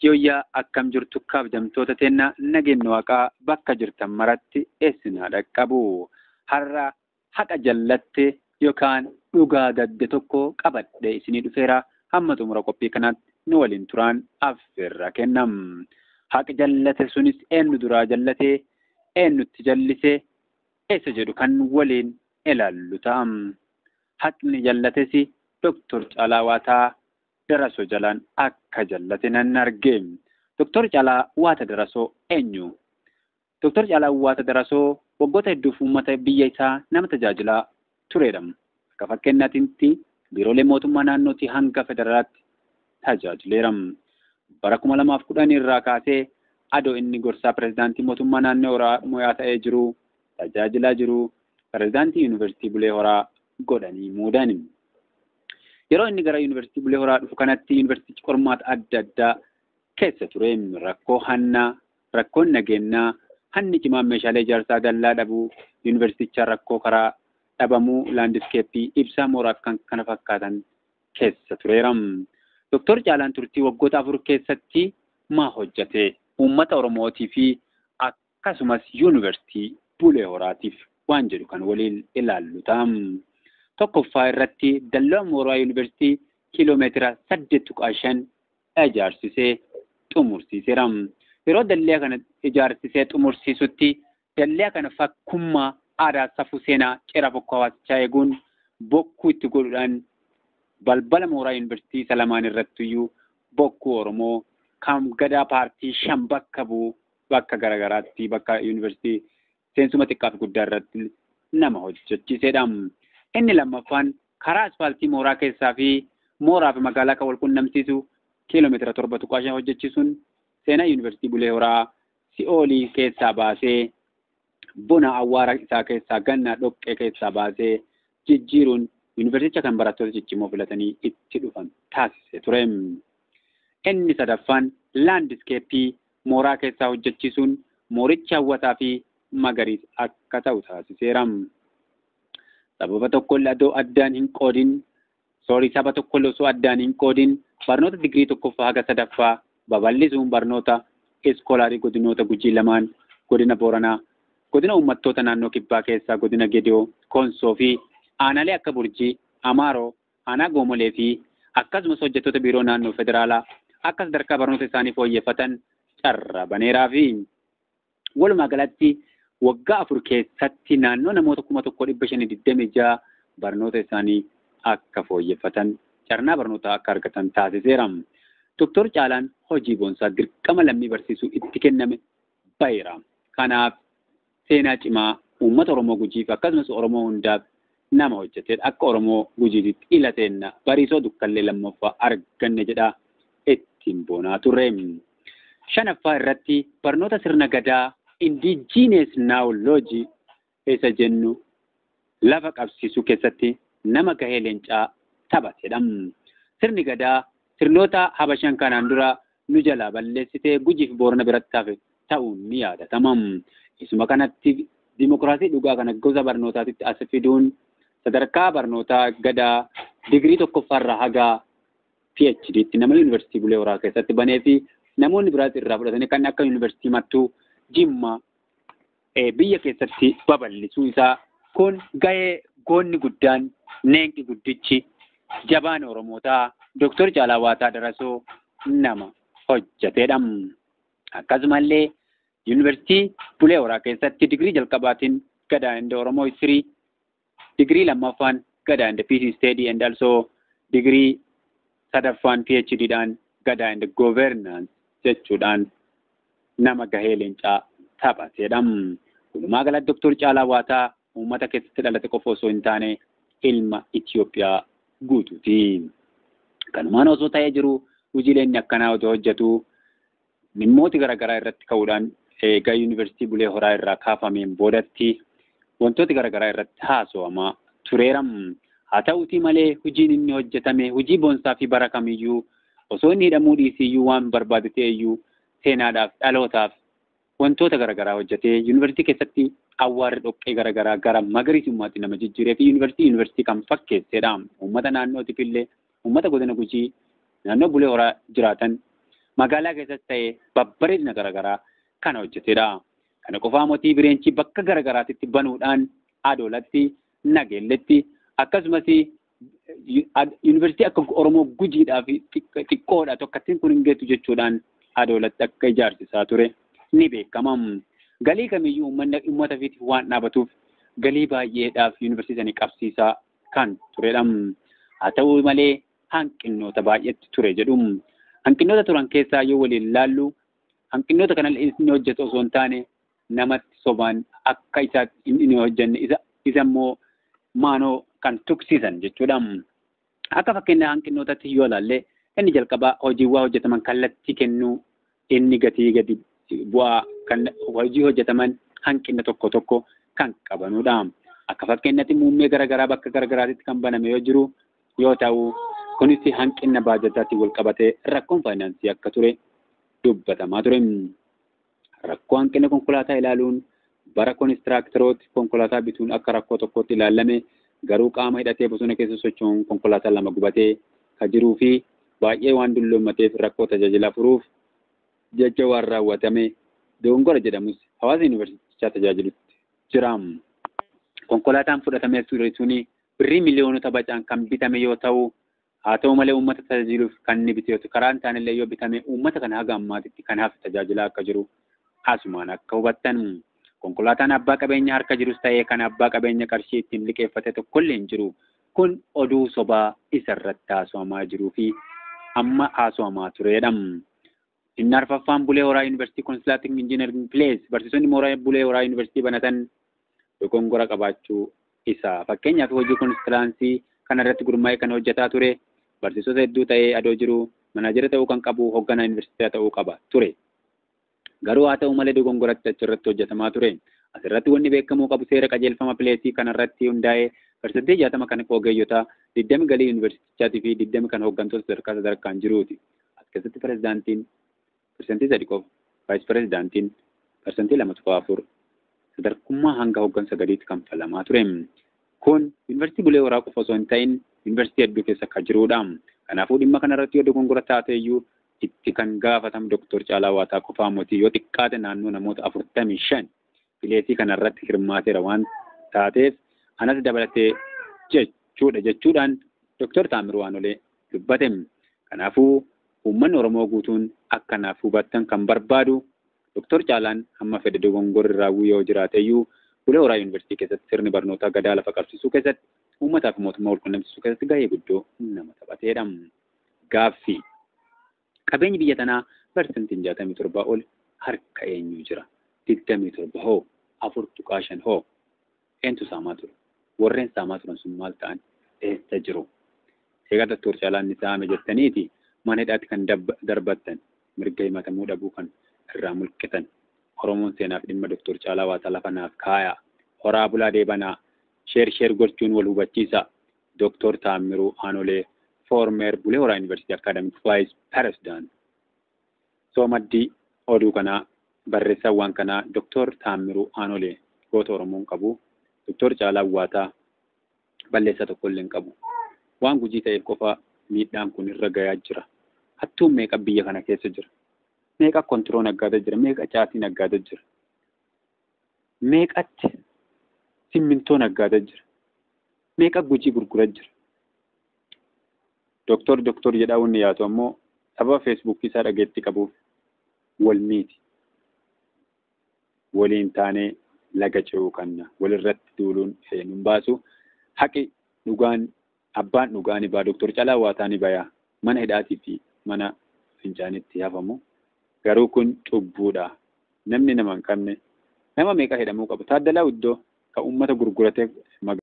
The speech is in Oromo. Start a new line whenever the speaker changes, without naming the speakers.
Yooyyaa akkam jirtu kabajamtoota teenna nageenya waaqaa bakka jirtan maratti isin haa dhaqqabu. Har'a haqa jallatte yookaan dhugaa gadde tokko qabadhe isinii dhufeera. Hamma xumura qophii kanaatti nu waliin turaan affeerra kennam. Haqa jallate sunis eenyu duraa jallatee eenyutti jallise eessa jedhu kan waliin ilaallu ta'a. Haqni jallates Dooktor Caalaa Waataa Darasoo jalaan akka jallate nan arge. Dooktor Caalaa Waataa Darasoo eenyu? Dooktor Caalaa Waataa Darasoo waggoota hedduuf uummata biyya isaa nama tajaajilaa turedha. Akka fakkeenyaatti biiroolee mootummaa naannootii hanga federaalaatti tajaajileera. Bara 2010 irraa kaasee adoo inni gorsaa pirezidaantii mootummaa naannoo Oromiyaa ta'ee jiru tajaajilaa jiru pirezidaantii yuunivarsiitii Bulee Horaa godhanii muudan. Yeroo inni gara yuunivarsiitii Bulee Horaa dhufu kanatti yuunivarsiitichi qormaata adda addaa keessa ture. Rakkoo hannaa, rakkoon nageenyaa, hanni cimaan meeshaalee ijaarsaa dallaa dhabuu, yuunivarsiitichaa rakkoo karaa dhabamuu, laandiskeeppii, ibsaa mooraa fi kan kana fakkaatan keessa tureera. Dooktor Caalaan turtii waggoota 4 keessatti maa hojjete? Uummata Oromootii fi akkasumas yuunivarsiitii Bulee Horaatiif waan jedhu kan waliin ilaallu ta'a. Tokkoffaa irratti dallaa mooraa yuunivarsiitii kiiloomeetira 8.5 ijaarsisee xumursiiseera. Yeroo dallaa kana ijaarsisee xumursiisutti dallaa kana fakkummaa aadaa safuu seenaa cera bokkuu hawaasichaa eeguun bokkuu itti godhuudhaan balbala mooraa yuunivarsiitii isa lamaan irrattiyyuu bokkuu Oromoo kan gadaa paartii 5 bakka bu'u bakka garaagaraatti bakka yuunivarsiitii seensuma xiqqaa fi guddaa irratti nama hojjechiisedha. Inni lammaffaan karaa asfaaltii mooraa keessaa fi mooraa fi magaalaa kan wal qunnamsiisu kiiloomeetira 7.5 hojjechiisuun seenaa yuunivarsiitii Bulee Horaa si'oolii keessaa baasee bona awwaara isaa keessaa ganna dhoqqee keessaa baasee jijjiiruun yuunivarsiiticha kan barattoota ciccimoo filatanii itti dhufan taasisee ture. Inni sadaffaan laandiskeeppii mooraa keessaa hojjechiisuun mooricha hawwataa fi magariisa akka ta'u taasiseera. Sababa tokkollee adoo addaan hin qoodin, saba tokkollee osoo addaan hin qoodin barnoota digirii 1ffaa haga 3ffaa babal'isuun barnoota iskoolaarii godinoota Gujii lamaan, godina Booranaa, godina uummattoota naannoo Kibbaa keessaa godina Gediyoo, Konsoo fi aanaalee akka Burjii, Amaaroo, aanaa Goomolee fi akkasumas hojjettoota biiroo naannoo federaalaa akka sadarkaa barnoota isaanii fooyyeffatan carraa baneeraa fi walumaa galatti waggaa 4 keessatti naannoo namoota 1526 barnoota isaanii akka fooyyeffatan carraa barnootaa akka argatan taasiseera. Dooktor Caalaan hojii boonsaa dirqama lammii barsiisuu itti kenname baheera. Kanaaf seenaa cimaa uummata Oromoo Gujiif akkasumas Oromoo hundaaf nama hojjetedha. Akka Oromoo Gujiitti ilateenna bariisoo dukkallee lammaffaa arganne jedha ittiin boonaa turre. 5ffaa irratti barnoota sirna gadaa indigenous knowledge isa jennu lafa qabsiisuu keessatti nama gahee leencaa taphatedha. Sirni gadaa sirnoota Habashaan kanaan dura nu jalaa balleessitee Gujii fi Boorana biratti hafe ta'uun ni yaadatama. Isuma kanatti dimokiraasii dhugaa kana gosa barnootaatti as fiduun sadarkaa barnootaa gadaa digirii 1ffaarraa haga PhDtti nama yuunivarsiitii Bulee Horaa keessatti banee fi namoonni biraas irraa fudhatanii kan akka yuunivarsiitii Mattuu Jimmaa biyya keessatti babal'isuu isaa kun gahee goonni guddaan neenqi guddichi jabaan Oromootaa Dooktor Caalaa Waataa Darasoo nama hojjetedha. Akkasumallee yuunivarsiitii Bulee Horaa keessatti digirii jalqabaatiin gadaa and Oromoo History, digirii lammaffaan gadaa and Peace Study and also digirii sadaffaan PhD dhaan gadaa and Governance jechuudhaan nama gahee leencaa taphatedha. Walumaa galatti Dooktor Caalaa Waataa uummata keessatti dhalate qofa osoo hin taane ilma Itoophiyaa guutuuti. Kanumaan osoo ta'ee jiru hojiileen inni akkanaa otoo hojjetu dhimmooti garaagaraa irratti ka'uudhaan egaa yuunivarsiitii Bulee Horaa irraa kaafameen boodatti wantooti garaagaraa irratti haasawamaa tureera. Haa ta'uutii malee hojiin inni hojjetame hojii boonsaa fi bara kamiyyuu osoo inni hidhamuu dhiisiyyuu waan barbaade ta'eyyuu seenaadhaaf dhalootaaf wantoota garaagaraa hojjetee yuunivarsiitii keessatti awwaarri dhoqqee garaagaraa gara magariisummaatti nama jijjiiree fi yuunivarsiitii kan fakkeessedha. Uummata naannootiif illee uummata godina Gujii naannoo Bulee Horaa jiraatan Magaalaa keessatti ta'ee babbareedina garaagaraa kan hojjetedha. Kana qofaa mootii bireenchii bakka garaagaraatitti banuudhaan Adoolatti, Nageelletti akkasumas yuunivarsiitii akka Oromoo Gujiidhaa fi xiqqoodha tokkottiin kun hin geettu jechuudhaan Adoolatti akka ijaarsisaa ture ni beekama. Galii kamiyyuu uummata ofiitiif waan dhaabatuuf galii baay'eedhaaf yuunivarsiitii sanii qabsiisaa kan turedha. Haa ta'u malee hanqinoota baay'eetu ture jedhu. Hanqinoota turan keessaa yoo waliin ilaallu hanqinoota kana inni hojjetu osoo hin taane namatti sobaan akka isaatti inni hojjenne isa immoo maanoo kan tuksiisan jechuudha. Akka fakkeenya hanqinootatti yoo ilaalle inni jalqabaa hojiiwwan hojjetaman kallattii kennuu inni gatii gadi bu'aa kan hojii hojjetaman hanqina tokko tokko kan qabanudha. Akka fakkeenyatti muummee garaagaraa bakka garaagaraatti kan baname yoo jiru yoo ta'u kunis hanqina baajataatiin wal qabatee rakkoon faayinaansii akka ture dubbatamaa ture. Rakkoo hanqina konkolaataa ilaaluun bara konistiraaktorooti konkolaataa bituun akka rakkoo tokkotti ilaalame garuu qaama hidhatee bosona keessa socho'uun konkolaataa lama gubatee kan jiruu fi baay'ee waan dulloommateef rakkoo tajaajila furuuf jecha waan raawwatame dogongora jedhamus hawaasa yuunivarsiitichaa tajaajilutti jira. Konkolaataan fudhatamee ture suni birrii miliyoonota bacaan kan bitame yoo ta'u haa ta'u malee uummata tajaajiluuf kan inni bite karaa hin taanellee yoo bitame uummata kana haga ammaatitti kan hafe tajaajilaa akka jiru asumaan akka hubattan. Konkolaataan abbaa qabeenya harka jirus ta'ee kan abbaa qabeenya qarshii ittiin liqeeffate tokkollee hin jiru. Kun oduu sobaa isarratti haasawamaa jiruu fi amma haasawamaa turedha. Inni arfaffaan Bulee Horaa Yuunivarsiitii Konsulaating Injiinaring Pilees barsiisonni mooraa Bulee Horaa Yuunivarsiitii banatan dogongora qabaachuu isaa. Fakkeenyaaf hojii konsulaansii kana irratti gurmaa'ee kan hojjetaa ture barsiisota hedduu ta'ee adoo jiru manaajera ta'uu kan qabu hoogganaa yuunivarsiitii ta'uu qaba ture. Garuu haa ta'u malee dogongoratti achirratti hojjetamaa ture. Asirratti wanni beekamuu qabu seera qajeelfama pileesii kanarratti hundaa'ee 60% kan ogeeyyotaa, 20 galii yuunivarsiitichaatii fi 20 kan hooggantoota sadarkaa sadarkaan jiruuti. As keessatti pirezidaantiin 3% qofa, vaayis pirezidaantiin 2.4% sadarkummaa hanga hooggansa gadiitti kanfalamaa ture. Kun yuunivarsiitii Bulee Horaa qofa osoo hin ta'in yuunivarsiitii hedduu keessa kan jirudha. Kanaafuu dhimma kanarratti yoo dogongora taate iyyuu itti kan gaafatamu Dooktor Caalaa Waataa qofaa miti yoo xiqqaate naannoo namoota 45 pileesii kanarratti hirmaateera waan taateef anas dabalatee jechuudha jechuudhaan Dooktor Taamiruu Waanolee dubbate. Kanaafuu uummanni Oromoo guutuun akkanaaf hubattan kan barbaadu Dooktor Caalaan hamma fedhe dogongorri raawwii yoo jiraate iyyuu Bulee Horaa Yuunivarsiitii keessatti sirni barnootaa gadaa lafa qabsiisuu keessatti uummataa fi mootummaa wal quunnamsiisuu keessatti gahee guddoo nama taphateedha. Gaaffii qabeenyi biyya tanaa 67% ol harka eenyu jira? 27 hoo 4.5 hoo eentu saamaa ture? Warreen saamaa turan sun maal ta'an? Eessa jiru? Egaa Dooktor Caalaan ni saame jettaniiti mana hidhaatti kan darbattan mirga himatamuu dhabuu kan irraa mulqitan. Oromoon seenaaf dhimma Dooktor Caalaa Waataa lafa naaf kaayaa. Horaa bulaa deebanaa. Sheer gochuun wal hubachiisa. Dooktor Taammiruu Aanolee former Bulee Horaa University Academic Vice President. So maddii oduu kanaa barreessaan waan kanaa Dooktor Taammiruu Aanolee goota Oromoon qabu. Dooktor Caalaa Waataa balleessaa tokkollee hin qabu. Waan Gujii ta'eef qofa miidhaan kun irra gayaa jira. Hattuun meeqa biyya kana keessa jira? Meeqa kontiroo naggaataa jira? Meeqa caatii naggaataa jira? Meeqatti simmintoo naggaataa jira? Meeqa Gujii gurguraa jira? Dooktor jedhaa wanni yaatu ammoo sababa feesbuukii isaa dhageetti qabuuf wal miiti. Waliin taanee laga ce'uu qabna. Walirratti duuluun nun baasu. Haqi dhugaan abbaan dhugaa ni ba'a. Dooktor Caalaa Waataa ni baya. Mana hidhaatii fi mana fincaanitti hafamu. Garuu kun cubbuudha. Namni nama hin qabne nama meeqa hidhamuu qabu? Taaddalaa Iddoo kan uummata gurguratee